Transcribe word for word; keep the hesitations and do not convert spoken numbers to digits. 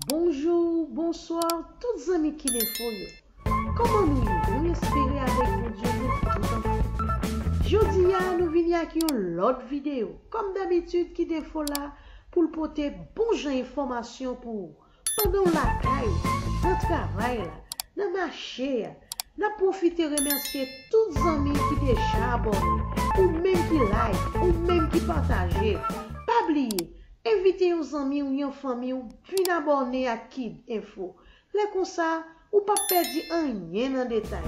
Bonjou, bonswa, tout zanmi Kidinfo yo. Kòman nou ye? Nou espere avèk Bondye nou tout anfòm. Jodi a, nou vini ak yon lòt videyo. Kòm dabitid, Kidinfo la pou l pote bon jan enfòmasyon pou ou. Pandan w lakay ou, nan travay la, nan mache a, n ap pwofite remèsye tout zanmi ki deja abòne, ou menm ki like, ou menm ki pataje. Pa bliye, envite yon zanmi ou yon fanmi w vin abòne ak Kidinfo. Lè konsa, ou p ap pèdi anyen nan detay.